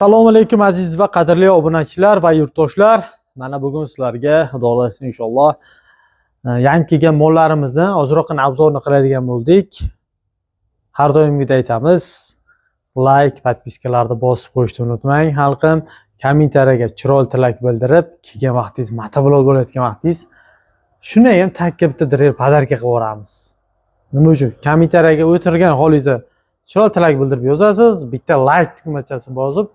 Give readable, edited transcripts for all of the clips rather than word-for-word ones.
Assalomu alaykum, aziz va qadrli obunachilar va yurtdoshlar. Mana bugun sizlarga, Xudo xohlasa, inshaalloh yangi kelgan mollarimizni ozroqgina обзор ni qiladigan bo'ldik. Har doimgidek aytamiz, layk, подписка larni bosib qo'yishni unutmang, xalqim. Kommentariyaga chiroyli tilak bildirib, kelgan vaqtingiz, motoblog olayotgan vaqtingiz shuni ham takka bitta Drel подарка qilib yuboramiz. Nima uchun? Kommentariyaga o'tirgan holingizda chiroyli tilak bildirib yozasiz, bitta layk tugmachasini bosib,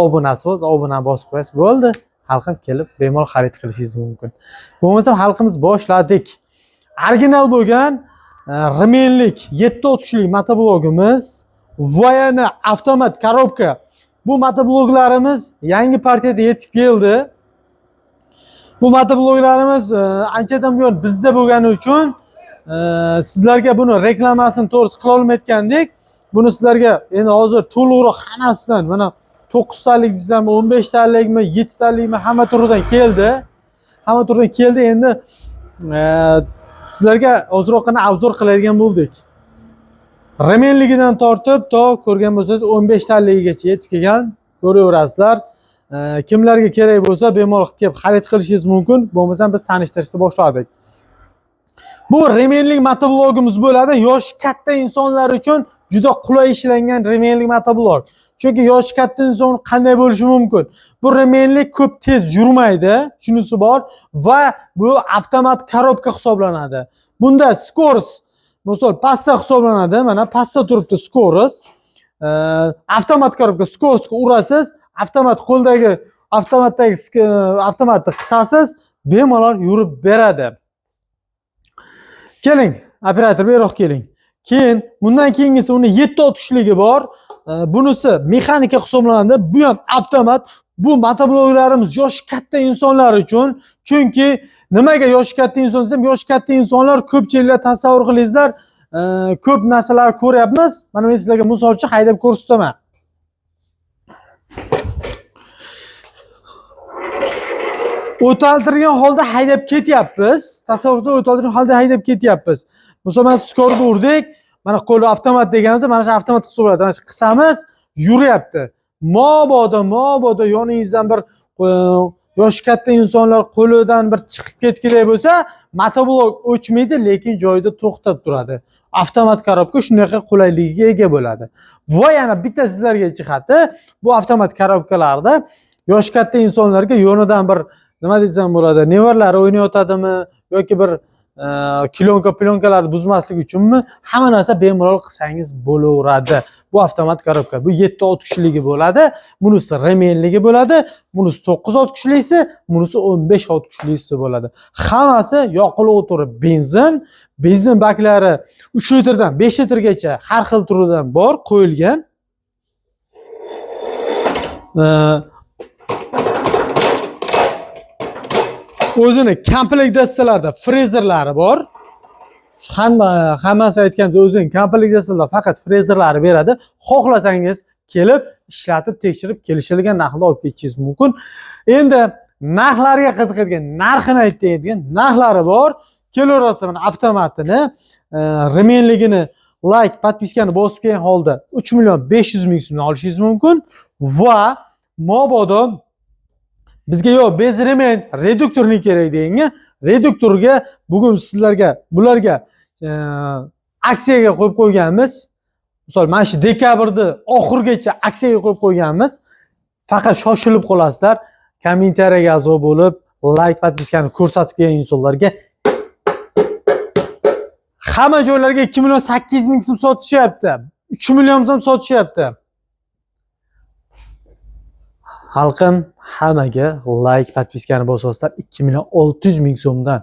obunasi bo'lsa, obuna bosib qo'yasiz, bo'ldi. Xalqim, kelib bemalol xarid qilishingiz mumkin. Bo'lmasam, xalqimiz, boshladik. Original bo'lgan ремень lik 7 ot kuchli motoblogimiz va yana avtomat коробка. Bu motobloglarimiz yangi partiyada yetib keldi. Bu motobloglarimiz anchadan buyon bizda bo'lgani uchun sizlarga buni reklamasini to'g'risi qila olmayotgandik. Buni sizlarga endi hozir to'liqroq hammasidan, mana 9 talik deysizlarmi, 15 talikmi, 7 talikmi, hamma turidan keldi. Hamma turidan keldi. Endi sizlarga ozroqgina обзор qiladigan bo'ldik. Ремень ligidan tortib to ko'rgan bo'lsangiz 15 taligigacha yetib kelgan, ko'raverasizlar. Kimlarga kerak bo'lsa, bemalol kelib xarid qilishingiz mumkin. Bo'lmasam, biz tanishtirishni boshladik. Bu ремень lik motoblogimiz bo'ladi. Yoshi katta insonlar uchun juda qulay ishlangan ремень lik motoblog. Chunki yoshi katta inson qanday bo'lishi mumkin? Bu ремень lik ko'p tez yurmaydi, shunisi bor va bu avtomat коробка hisoblanadi. Bunda скорость, misol, pastda hisoblanadi. Mana pastda turibdi скорость. Avtomat коробка, скорость ga urasiz, avtomat qo'ldagi avtomatdagi avtomatni qisasiz, bemalol yurib beradi. Keling, operator, bu yoqqa keling. Keyin bundan keyingisi uni 7 ot kuchligi bor. Bunisi mexanika hisoblanadi. Bu ham avtomat. Bu motobloglarimiz yoshi katta insonlar uchun. Chunki nimaga yoshi katta inson desam, yoshi katta insonlar ko'pchiliklar, tasavvur qilingizlar, ko'p narsalar ko'ryapmiz. Mana men sizlarga misol uchun haydab ko'rsataman. O'taltirgan holda haydab ketyapmiz. Tasavvur qilsa, o'taltirgan holda haydab ketyapmiz. Misol, mana скорость ga urdik. Mana qo'li avtomat deganimizda mana shu avtomat hisoblanadi. Mana shu qisamiz, yuryapti. Mabodo yoningizdan bir yoshi katta insonlar qo'lidan bir chiqib ketgudek bo'lsa, motoblok o'chmaydi, lekin joyida to'xtab turadi. Avtomat коробка shunaqa qulayligiga ega bo'ladi. Va yana bitta sizlarga jihati, bu avtomat коробка larda yoshi katta insonlarga yonidan bir, nima desam bo'ladi, nevaralari o'ynayotadimi yoki bir klonka plyonkalarni buzmaslik uchunmi, hamma narsa bemalol qilsangiz bo'laveradi. Bu avtomat коробка. Bu 7 ot kuchligi bo'ladi. Bunisi ремень ligi bo'ladi. Bunisi 9 ot kuchlisi, bunisi 15 ot kuchlisi bo'ladi. Hammasi yoqilg'i turi benzin, benzin baklari 3 litrdan 5 litrgacha har xil turidan bor, qo'yilgan. O'zini komplekt dastalarda frezerlari bor. Hammasi aytganimiz, o'zining komplekt dastalarda faqat frezerlari beradi. Xohlasangiz kelib ishlatib, tekshirib, kelishilgan narxda olib ketishingiz mumkin. Endi narxlarga qiziqadigan, narxini aytadigan narxlari bor. Kelaverasiz, mana avtomatini, ремень ligini layk, подписка ni bosib kelgan holda 3 million 500 ming so'mdan olishingiz mumkin va mabodo bizga yo'q, без ремень, редукторный kerak deganga, reduktorga bugun sizlarga, bularga aksiyaga qo'yib qo'yganmiz. Misol, mana shu dekabrni oxirigacha aksiyaga qo'yib qo'yganmiz. Faqat shoshilib qolasizlar. Kommentariyaga a'zo bo'lib, layk, подписка ni ko'rsatib kelgan insonlarga, hamma joylarga 2 million 800 ming so'm sotishyapti. 3 million so'm sotishyapti. Xalqim, hammaga layk, подписка ni bosasizlar, 2 million 600 ming so'mdan.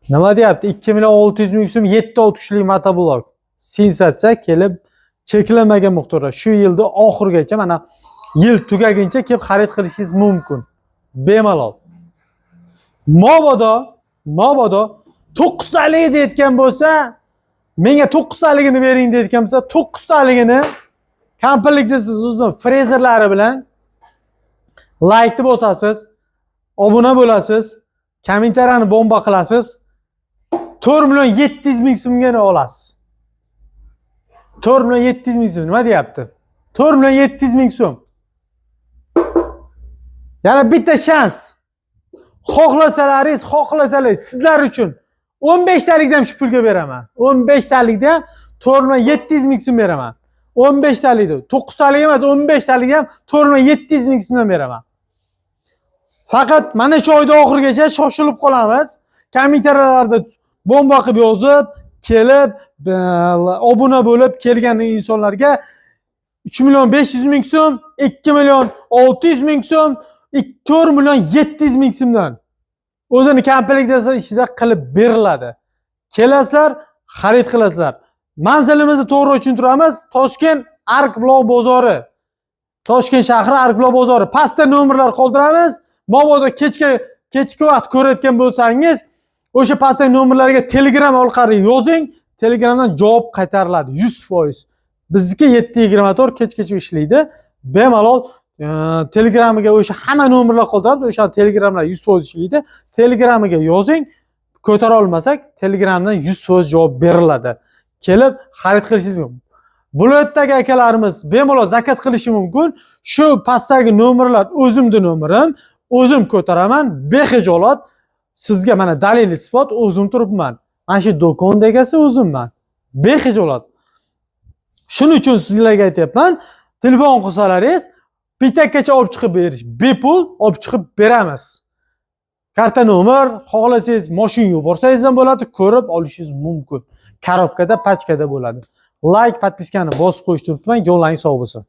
Nima deyapti? 2 million 600 ming so'm 7 ot kuchli motoblok. Sensatsiya, kelib cheklanmagan miqdorda shu yilda oxirigacha, mana yil tugaguncha kelib xarid qilishingiz mumkin. Bemalol. Mabodo 9 taligi deyotgan bo'lsa, menga 9 taligini bering deyotgan bo'lsa, 9 taligini komplektisiz uzun frezerlari bilan laykni bosasiz, obuna bo'lasiz, kommentariyani bomba qilasiz. 4 million 700 ming so'mga olasiz. 4 million 700 ming so'm nima deyapti? 4 million 700 ming so'm. Yana bitta shans. Xohlasalaringiz, xohlasalaringiz sizlar uchun 15 talikdan shu pulga beraman. 15 talikdan 4 million 700 ming so'm beraman. 15 talikda, 9 talik emas, 15 talikdan ham 4 million 700 ming so'mdan beraman. Faqat mana shu oyda oxirigacha shoshilib qolamiz. Kommentariyalarda bomba qilib yozib, kelib, obuna bo'lib kelgan insonlarga 3 million 500 ming so'm, 2 million 600 ming so'm, 4 million 700 ming so'mdan o'zini komplektsiyasi ichida qilib beriladi. Kelasizlar, xarid qilasizlar. Manzilimizni to'g'ri tushuntiramiz. Toshkent Ark-Buloq bozori. Toshkent shahri Ark-Buloq bozori. Pastda nomerlar qoldiramiz. Mabodo kechki vaqt ko'rayotgan bo'lsangiz, o'sha pastdagi nomerlarga Telegram orqali yozing. Telegramdan javob qaytariladi 100%. Bizniki 7:24 kechgacha ishlaydi. Bemalol Telegramiga o'sha hamma nomerlar qoldiramiz. O'sha Telegramlar 100% ishlaydi. Telegramiga yozing. Ko'tara olmasak, Telegramdan 100% javob beriladi. Kelib xarid qilishingiz mumkin. Viloyatdagi akalarimiz bemalol zakaz qilishi mumkin. Shu pastdagi nomerlar o'zimni nomerim. O'zim ko'taraman, bexijolat. Sizga mana dalil isbot, o'zim turibman. Mana shu do'kon egasi o'zimman. Bexijolat. Shuning uchun sizlarga aytyapman, telefon qilsalaringiz, Pitakkacha olib chiqib berish bepul, olib chiqib beramiz. Karta nomer, xohlasangiz mashina yuborsangiz ham bo'ladi, ko'rib olishingiz mumkin. Korobkada, pachkada bo'ladi. Like, подписка ni bosib qo'yishni unutmang. Yo'llaringiz sog' bo'lsin.